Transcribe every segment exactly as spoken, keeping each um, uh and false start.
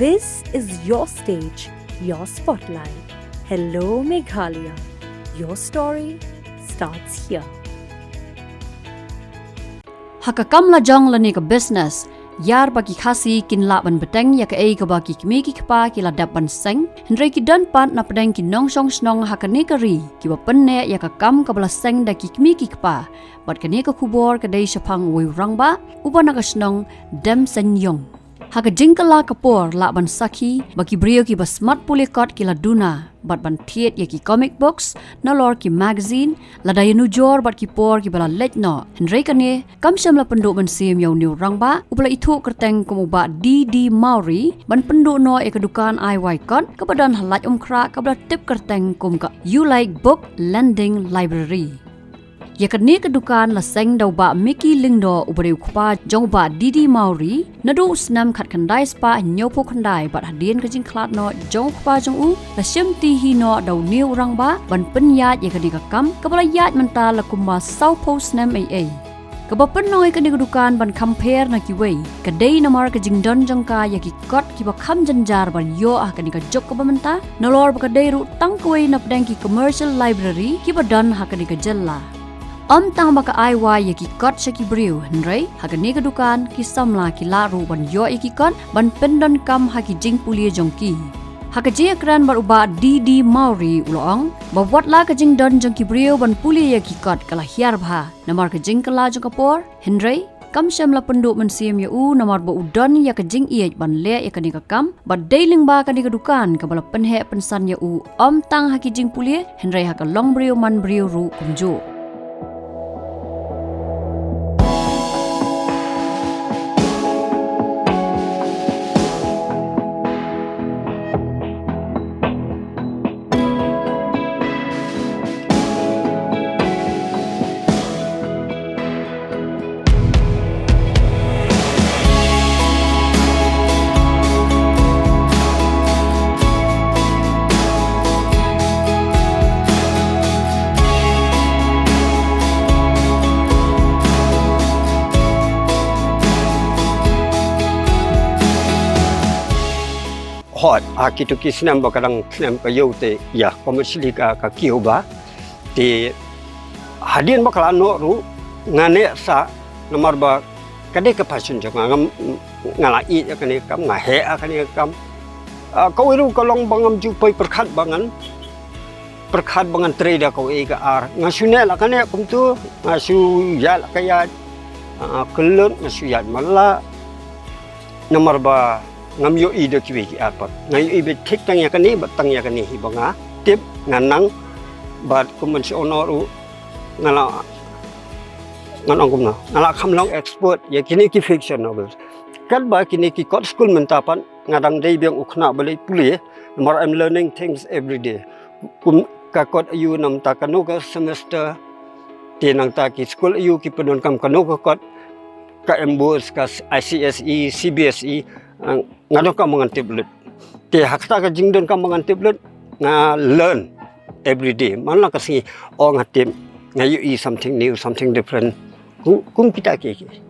This is your stage, your spotlight. Hello Meghalaya. Your story starts here. Ha ka kam la jong lane ka business, ïar ba ki Khasi kin lah ban bteng ïa kaei kaba ki kmie ki kpa ki la dep ban seng, hynrei ki don pat na pdeng ki nongshong shnong ha kane ka ri kiba pynneh ïa ka kam kaba la seng da ki kmie ki kpa. Bad kane ka khubor ka dei shaphang uwei u rangbah uba na ka shnong Demseiniong. Ha ka jingkylla ka por lah ban sakhi ba ki briew kiba smat pule kot ki la duna bad ban thied ïa ki comic books nalor ki magazine, lada ïanujor bad ki por kiba la leit noh. Hynrei kane kam shym la pynduh mynsiem ïa une u rangbah uba la ithuh kyrteng kum u Bah D D Mawrie ban pynduh noh ïa ka dukan ai wai kot kaba don ha Laitumkhrah kaba la tip kyrteng kum ka You Like Book Lending Library. Ïa kane ka dukan la seng da u Bah Mickey Lyngdoh uba dei u kpa jong u Bah D D Mawrie, naduh u snem khatkhyndai spah hynñiewphew khyndai bad hadien ka jingkhlad noh jong u kpa jong u, la shimti hi noh da une u rangbah ban pynïaid ïa kane ka kam kaba la ïaid mynta la kumba sawphew snem eiei. Kaba pynlong ïa kane ka dukan ban kham pher na kiwei ka dei namar ka jingdon jong ka ïa ki kot kiba kham jynjar ban ïoh ha kane ka juk kaba mynta, nalor ba ka dei ruh tang kawei na pdeng ki commercial library kiba don ha kane ka jylla. Ym tang ba ka ai wai ïa ki kot sha ki briew, hynrei ha kane ka dukan ki samla ki lah ruh ban ïoh ïa ki kot ban pyndonkam ha ki jingpule jong ki. Ha ka jingïakren bad u Bah D D Mawrie u la ong ba wat la ka jingdon jong ki briew ban pule ïa ki kot ka la hiar bha namar ka jingkylla jong ka por, hynrei kam shym la pynduh mynsiem ïa u namar ba u don ïa ka jingïeit ban leh ïa kane ka kam, bad dei lyngba kane ka dukan kaba la pynheh pynsan ïa u ym tang ha ki jingpule, hynrei ha ka long briew man briew ruh kumjuh. Hooid, ha kito ki snem ba ka dang snem ka ïew te, ïa, commercially ka, ka kiew bha. Te hadien ba ka la noh ruh, nga neh sah, namar ba ka dei ka passion jong nga, ngam, nga la ïeit ïa kane ka kam, nga heh ïa kane ka kam. Ah, kawei ruh ka long ba ngam ju poi pyrkhat ba ngan, pyrkhat ba ngan trei da kawei ka ar. Nga shu neh la ka neh kumto, nga shu ïaid la ka ïaid, ah, kyllut, nga shu ïaid matlah. Namar ba ngam ïohi da kiwei ki ar pat. Nga ïohi beit thik tang ïa kane, bad tang ïa kane hi ba nga tip, nga nang, bad kumban shu ong ruh, nga la, ngan ong kumno, nga la kham long expert ïa kine ki fiction novels. Katba kine ki kot skul mynta pat, nga dang dei biang u khynnah ba leit pule, namar I'm learning things every day. Kum ka kot aiu na bynta kano ka semester, te nangta ki skul aiu ki pyndonkam kano ka kot, ka MBOSE, ka ICSE, CBSE, ah, nga donkam ba ngan tip lut. Te ha kata ka jingdonkam ba ngan tip lut, nga learn every day. Man la ka sngi, oh, nga tip, nga ïohi something new, something different. Kum, kum kita kiei kiei.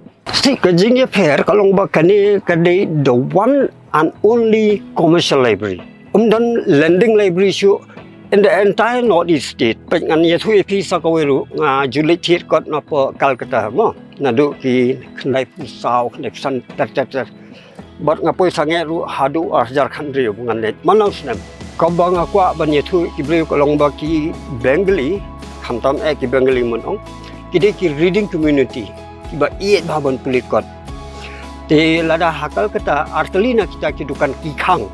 Te ka jingïapher ka long ba kane ka dei the one and only commercial library. Ym don lending library shuh in the entire North East state. Peit ngan ïathuh ïa phi sa kawei ruh, nga ju leit thied kot na poh Calcutta mo. Naduh ki khyndaiphew saw, khyndaiphew san, ter ter ter. Bad nga poi sangeh ruh haduh ar hajar khathynriew ba ngan leit man la u snem. Kaba nga kwah ban ïathuh ki briew ka long ba ki Bengali, khamtam eh ki Bengali mon ong, ki dei ki reading community, kiba ïeit bha ban pule kot. Te lada ha Calcutta artylli na kita ki dukan ki khang.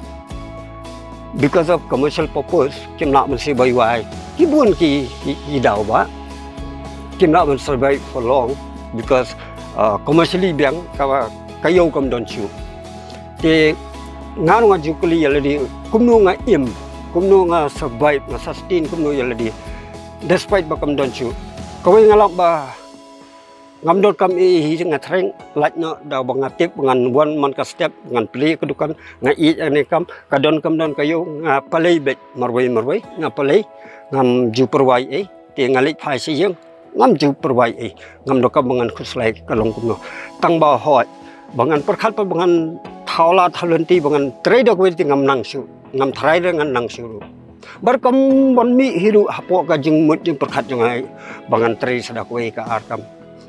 Because of commercial purpose, kim lah ban survive. Ki bun ki, ki, ki daw ba kim lah ban survive for long because, uh, commercially biang ka, ka ïew kam don shuh. Te nga ruh nga ju kylli ïa lade kumno nga im, kumno nga survive, nga sustain kumno ïa lade despite ba kam don shuh. Kawei nga lah ba ngam donkam ei ei hi, nga thrang lait noh da ba nga tip ba ngan wan man ka step, ngan plie ka dukan, nga ïeit ïa kane ka kam, ka don kam don ka ïew, nga pynleit beit marwei marwei, nga pynleit, ngam ju pyrwai ei, te nga leit phai sha ïing, ngam ju pyrwai ei, ngam donkam ba ngan khuslai ka long kumno. Tang ba hooid ba ngan pyrkhat pat ba ngan Khawlad halunti ba ngan trei da kawei te ngam nang shuh. Ngam tharai re ngan nang shuh ruh. Bad kam ban mih hi ruh hapoh ka jingmut jingpyrkhat jong nga ba ngan trei sa da kawei ka ar kam.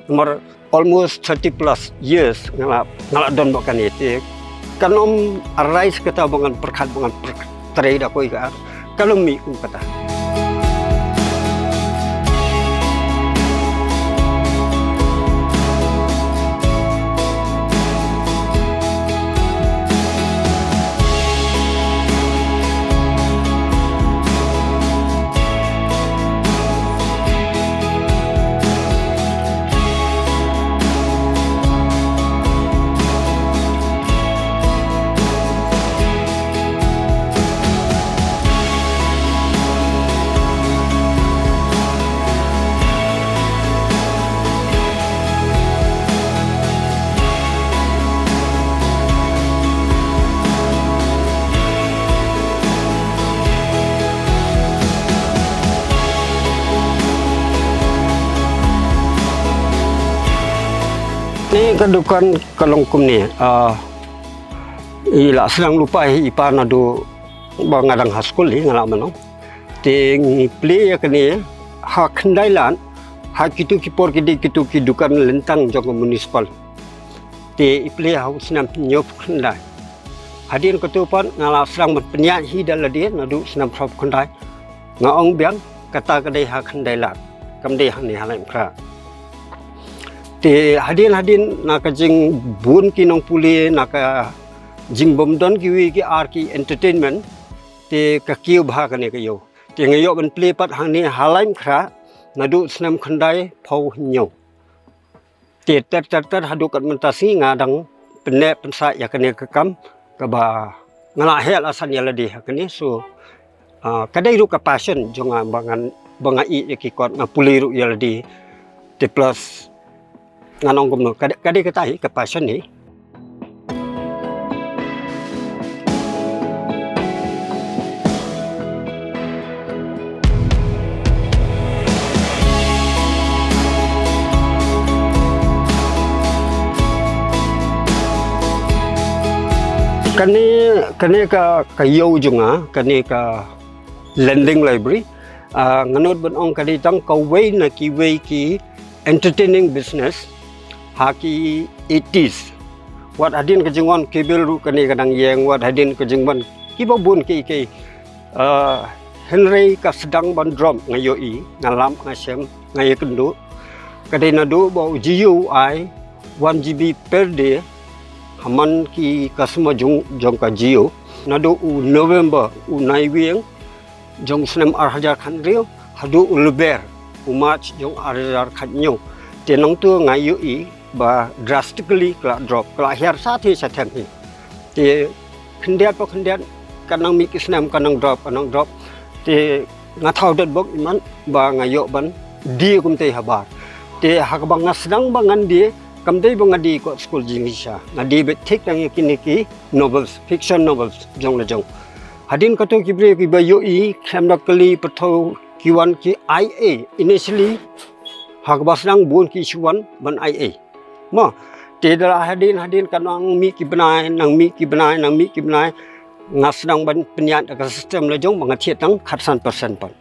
Namar almost thirty plus years nga la, nga la don bad kane te kan ym arise kata ba ngan pyrkhat ba ngan pyrkhat trei da kawei ka ar. Kan ym mih kum kata. Ni ka dukan ka long kumne, ah, i la sdang lypa hi i pa naduh ba nga dang ha skul hi nga la mano. Te ngi plie ïa kane ha khyndai lad ha kitu ki por ki dei kitu ki dukan lyntang jong ka municipal. Te i plie ha u snem hynñiew khyndai. Hadien katu pat nga la sdang ban pynïaid hi da lade naduh snem hynñiew khyndai. Nga ong biang kata ka dei ha khyndai lad. Kam dei hangne ha Laitumkhrah. Te hadien hadien na ka jingbun ki nongpule na ka jingbym don kiwei ki ar ki entertainment. Te ka kiew bha kane ka ïew. Te nga ïoh ban plie pat hangne ha Laitumkhrah naduh snem khyndai phew hynñiew. Te ter ter ter haduh kat mynta sngi nga dang pynneh pynsah ïa kane ka kam kaba nga la heh la san ïa lade ha kane. So, ah, ka dei ruh ka passion jong nga ba ngan, ba nga ïeit ïa ki kot, nga pule ruh ïa lade. Te plus ngan ong kumno, ka dei, ka dei kata hi ka passion hi. Kane, kane ka, ka ïew jong nga, kane ka lending library. Ah, nga nud ban ong ka dei tang kawei na kiwei ki entertaining business ha ki eighties. Wat hadien ka jingwan cable ruh kane ka dang ïeng, wat hadien ka jingwan kiba bun ki ki. Ah, hynrei ka sdang ban drop nga ïohi, nga lap nga shem, nga ïakynduh. Ka dei naduh ba u Jio u ai one G B per day ha man ki customer jong, jong ka Jio. Naduh u November u Naiwieng jong snem ar hajar khathynriew haduh u Lber u March jong ar hajar khathynñiew. Te nangta nga ïohi ba drastically ka la drop, ka la hiar sa the sa them hi. Te khyndiat pa khyndiat ka nang mih ki snem ka nang drop, ka nang drop. Te nga thaw dot bok iman ba nga ïoh ban die kumta habar. Te ha kaba nga sdang ba ngan die, kam dei ba nga die kot skul jingshisha. Nga die beit thik tang ïa kine ki novels, fiction novels jong la jong. Hadien kato ki briew kiba ïohi, khlem da kylli pathou ki wan ki ai ei. Initially ha kaba sdang bun ki shu wan ban ai ei. Mo, te da la hadien hadien ka nang mih ki bnai, nang mih ki bnai, nang mih ki bnai. Nga sdang ban pynïaid da ka system la jong ba nga thied tang khatsan percent pat.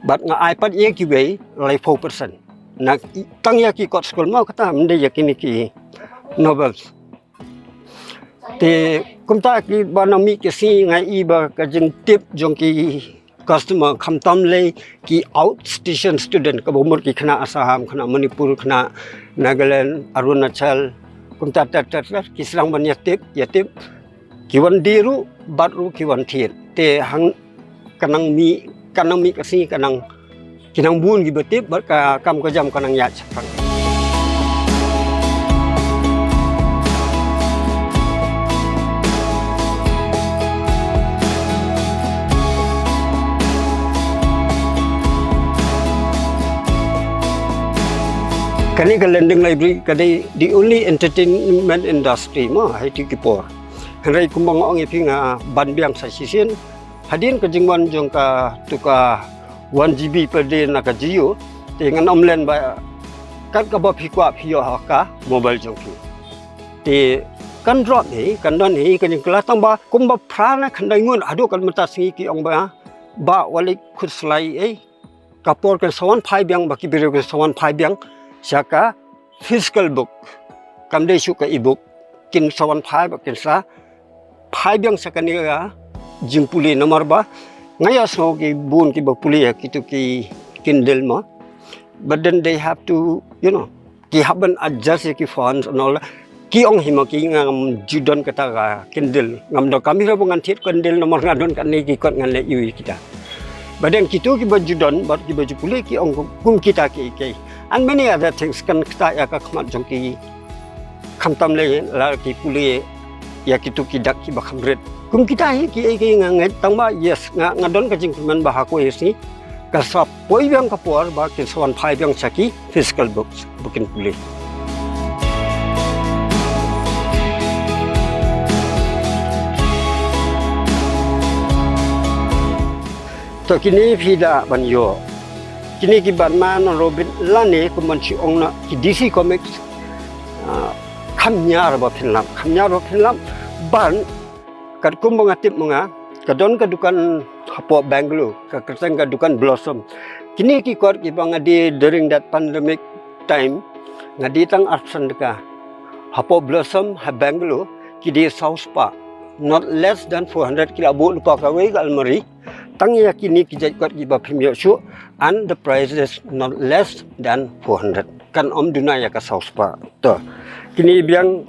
Bad nga ai pat ïa kiwei laiphew percent. Na tang ïa ki kot skul mo, kata ym dei ïa kine ki novels. Te kumta kiba nang mih ki sngi nga i ba ka jingtip jong ki customer khamtam lei ki outstation student kaba mut ki khynnah Assam, khynnah Manipur, khynnah Nagaland, Arunachal, kumta ter ter ter ki sdang ban ïatip, ïatip. Ki wan die ruh bad ruh ki wan thied. Te hang ka nang mih, ka nang mih ka sngi ka nang, ki nang bun kiba tip bad ka kam ka jam ka nang ïaid shaphrang. Kane ka lending library ka dei the only entertainment industry mo ha kito ki por. Hynrei kumba nga ong ïa phi, nga ban biang sa shisien. Hadien ka jingwan jong katu ka one G B per day na ka Jio, te ngan ym len ba kat kaba phi kwah phi ïoh ha ka mobile jong phi. Te Kan drop hi, kan don hi, kan jingkylla tang ba, kumba phra na khyndai ngut, haduh kan mynta sngi ki ong ba, ba wali khuslai ei. Ka por kan sa wan phai biang ba ki briew kan sa wan phai biang, sha ka physical book. Kam dei shuh ka e-book. Kin sa wan phai ba kin sa phai biang sha kane ka jingpule namar ba nga ïohsngew ki bun kiba pule ïa kitu ki Kindle mo. But then they have to, you know, ki hap ban adjust ïa ki fonts and all. Ki ong hi ma ki ngam ju don kata ka Kindle. Ngam don kam hi ruh ba ngan thied Kindle namar nga don kane ki kot ngan leh ïa kita. But then kitu kiba ju don bad kiba ju pule ki ong kum, kum kita ki ki. And many other things kan ktah ïa ka khmat jong ki. Khamtam lei la ki pule ïa kitu ki dak kiba kham rit. Kum kita hi ki, ki nga ngeit tang ba, yes, nga, nga don ka jingkmen ba ha kawei ka sngi ka sa poi biang ka por ba kin sa wan phai biang sha ki physical books ba kin pule. To kine phi da ban ïoh. Kine ki Batman, Robin lane kumban shu ong na ki D C Comics. Ah, kham ïar ba phin lap, kham ïar ba phin lap. Ban katkum ba nga tip ma nga, ka don ka dukan hapoh Bangalore, ka kyrteng ka dukan Blossom. Kine ki kot kiba nga die during that pandemic time, nga die tang arphew san tyngka. Hapoh Blossom ha Bangalore ki die saw spah, not less than four hundred, ki la buh lypa kawei ka almari. Tang ïa kine ki jait kot kiba phim ïoh shuh, and the price is not less than four hundred. Kan ym duna ïa ka saw spah. To kine biang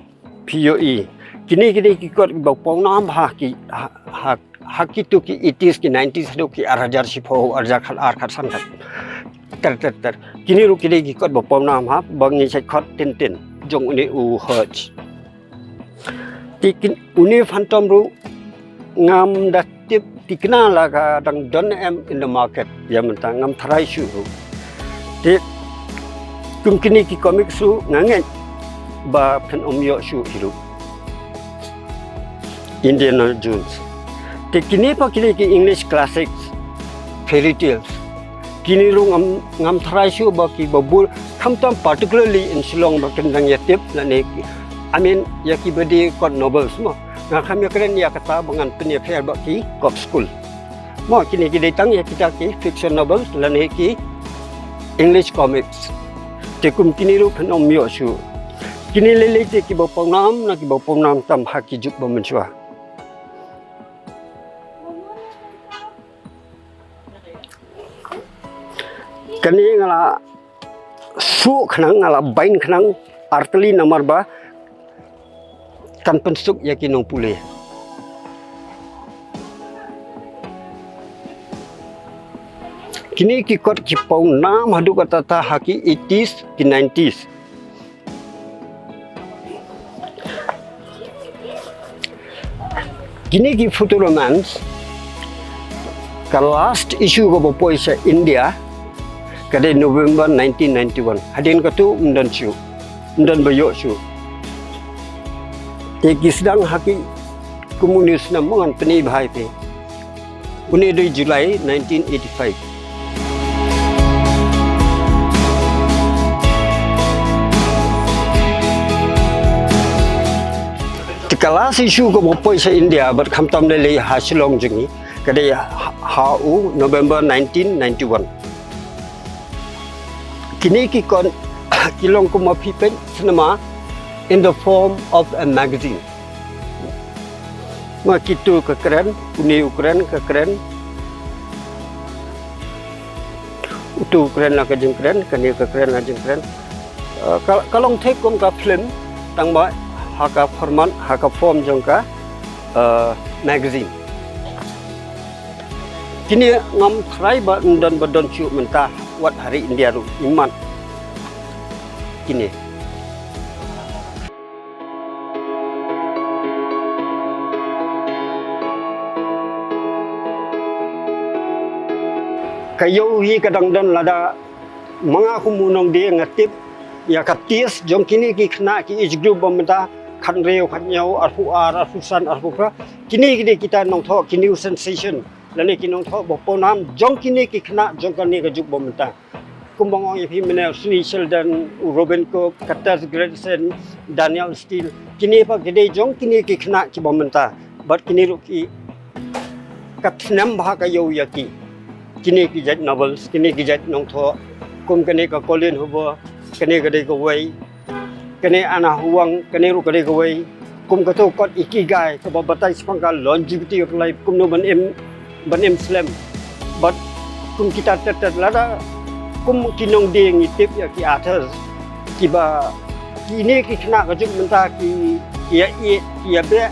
phi ïohi. Kine, kine ki kot kiba pawnam ha ki, ha, ha, ha kitu ki eighties, ki nineties haduh ki ar hajar shiphew, ar hajar khat ar, khat san, khat ter ter ter. Kine ruh kine ki kot ba pawnam ha ba ngi shait khot Tintin jong une u Hodge. Te kin, une Phantom ruh ngam da tip tikna la ka dang don em in the market. Ïa mynta ngam tharai shuh ruh. Te kum kine ki comics ruh nga ngeit ba phin ym ïoh shuh hi ruh. Indiana Jones. Te kine pat kine ki English classics, fairy tales. Kine ruh ngam, ngam tharai shuh ba kiba bun, khamtam particularly in Shillong ba kin dang ïa tip lane ki, I mean, ïa kiba die kot novels mo. Nga kham ïa kren ïa kata ba ngan pynïapher bad ki kot skul. Mo, kine ki dei tang ïa kita ki fiction novels lane ki English comics. Te kum kine ruh phin ym ïoh shuh. Kine lei lei te kiba pawnam na kiba pawnam tam ha ki juk ba mynshuwa. Kane nga la suh khnang, nga la bain khnang artylli namar ba kan pynsuk ïa ki nongpule. Kine ki kot ki pawnam haduh katta ta ha ki eighties, ki nineties. Kine ki Photo Romance, ka last issue kaba poi sha India ka dei November nineteen ninety-one. Hadien katu ym don shuh, ym don ba ïoh shuh. Te ki sdang ha ki kum une u snem, ngan pyni bha ïa phi. Une u dei July nineteen eighty-five. Te ka last issue kaba poi sha India bad khamtam lei lei ha Shillong jong ngi ka dei ha, ha u November nineteen ninety-one. Kine ki kot ki long kum ma phi peit cinema in the form of a magazine. Ma kitu ka kren, une u kren, ka kren. Utu u kren la ka jingkren, kane ka kren la jingkren. Eh, ka, ka long thik kum ka film, tang ba ha ka format, ha ka form jong ka, eh, magazine. Kine ngam tharai ba ym don ba don shuh mynta wat ha ri India ruh, imat kine. Ka ïohi ka dang don lada ma nga kum u nongdie nga tip ïa ka taste jong kine ki khynnah ki age group ba mynta khathynriew, khathynñiew, arphew ar, arphew san, arphew phra. Kine, kine kita nongthoh ki new sensation lane ki nongthoh ba pawnam jong kine ki khynnah jong kane ka juk ba mynta. Kumba nga ong ïa phi mynne, Sri Sheldon, Robin Cook, Curtis Gregson, Daniel Steele. Kine pat ki dei jong kine ki khynnah kiba mynta. Bad kine ruh ki ka snem bha ka ïew ïa ki. Kine ki jait novels, kine ki jait nongthoh. Kum kane ka Colleen Hoover, kane ka dei kawei. Kane Anna Huang, kane ruh ka dei kawei. Kum kato kot Ikigai, kaba batai shaphang ka longevity of life, kumno ban im, ban im slem. Bad kum kita tet tet lada, kum ki nongdie ngi tip ïa ki authors, kiba, kine ki khynnah ka juk mynta ki, ki ïa, ïa, ïa beh,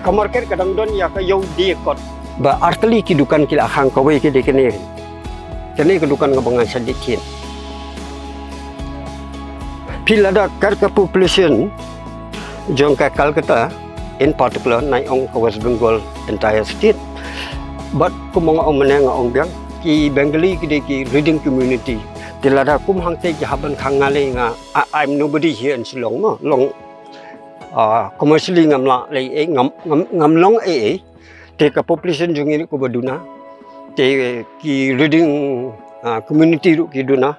ka market ka dang don ïa ka ïew die kot. Ba ar tylli ki dukan ki la khang, kawei ki dei kane. Kane ka dukan kaba ngan sa dih thied. Phi lada kat ka population jong ka Calcutta, in particular, nai ong ka West Bengal, entire state. Bad kumba nga ong mynne nga ong biang, ki Bengali ki dei ki reading community. Te lada kum hangtei ki hap ban khang nga lei nga, I, I'm nobody here in Shillong, no, long, ah, commercially ngam lah lei, eh, ngam, ngam, ngam long, eh, eh. Te ka population jong ngi ruh kaba duna. Te ki reading, ah, community ruh ki duna.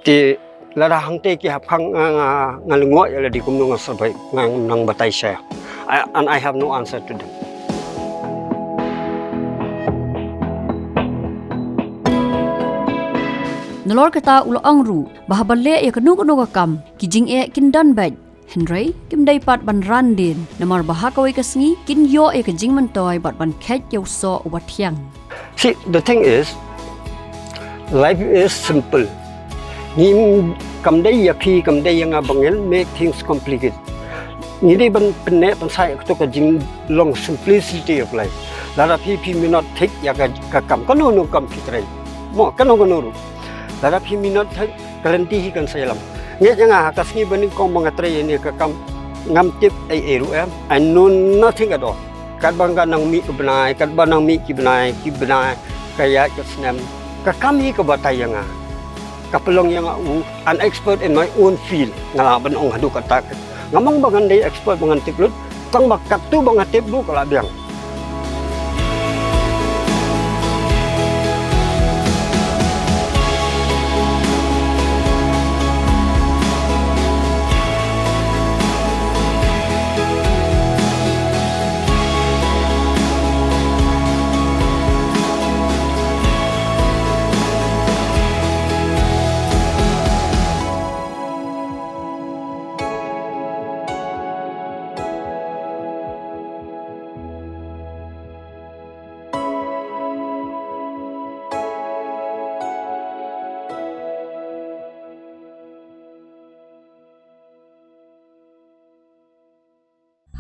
Te lada hangtei ki hap khang nga, nga, nga lyngngoh ïa lade kumno nga survive, nga nang batai sha. I, and I have no answer to them. Nalor kata u la ong ruh, ba haba leh ïa kano kano ka kam, ki jingeh kin don beit. Hynrei, kim dei pat ban ran dien, namar ba ha kawei ka sngi, kin ïoh ïa ka jingmyntoi bad ban kheit ïa u soh uba thiang. See, the thing is, life is simple. Ngim, kam dei ïa phi, kam dei ïa nga ba ngin make things complicated. Ngi dei ban pynneh pynsah ïa kato ka jinglong simplicity of life. Lada phi, phi mynta thik ïa ka, ka kam, kano kano kam phi trei. Mo, kano kano ruh. Lada phi mynta thik, ka lynti hi kan sa ïalam. Ngeit ïa nga, ha ka sngi ba nyngkong ba nga trei ïa kane ka kam, ngam tip ei ei ruh em. I know nothing at all. Katba nga nang mih ka bnai, katba nang mih ki bnai, ki bnai, ka ïaid ka snem. Ka kam hi ka batai ïa nga. Ka pynlong ïa nga u, an expert in my own field. Nga lah ban ong haduh katta. Ngam ong ba ngan dei expert ba ngan tip lut. Tang ba katto ba nga tip ruh ka la biang.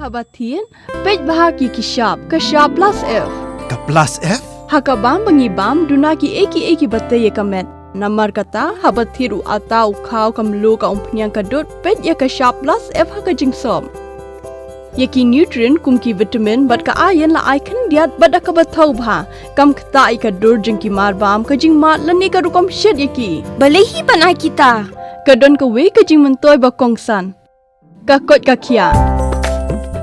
Haba thied, peit bha ki ki shap, ka shap plus F. Ka plus F? Ha ka bam ba ngi bam, duna ki ei ki ei kiba tei ïa ka met. Namar kata, haba thied u atta u khaw ka mluh ka umphniang ka dud, peit ïa ka shap plus F ha ka jingsop. Ïa ki nutrient kum ki vitamin bad ka iron la ai khyndiat bad da kaba thaw bha. Kam ktah ïa ka dur jong ki mar bam, ka jingmad lane ka rukom shet ïa ki. Balei hi ban ai kita? Ka don kawei ka jingmyntoi ba kongsan. Ka koit ka khiah.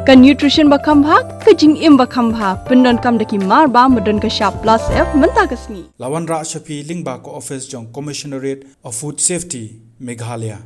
Ka nutrition ba kham bha, ka jingim ba kham bha. Pyndonkam da ki mar bam ba don ka shap plus F mynta ka sngi. La wanrah sha phi lyngba ka office jong Commissionerate of Food Safety, Meghalaya.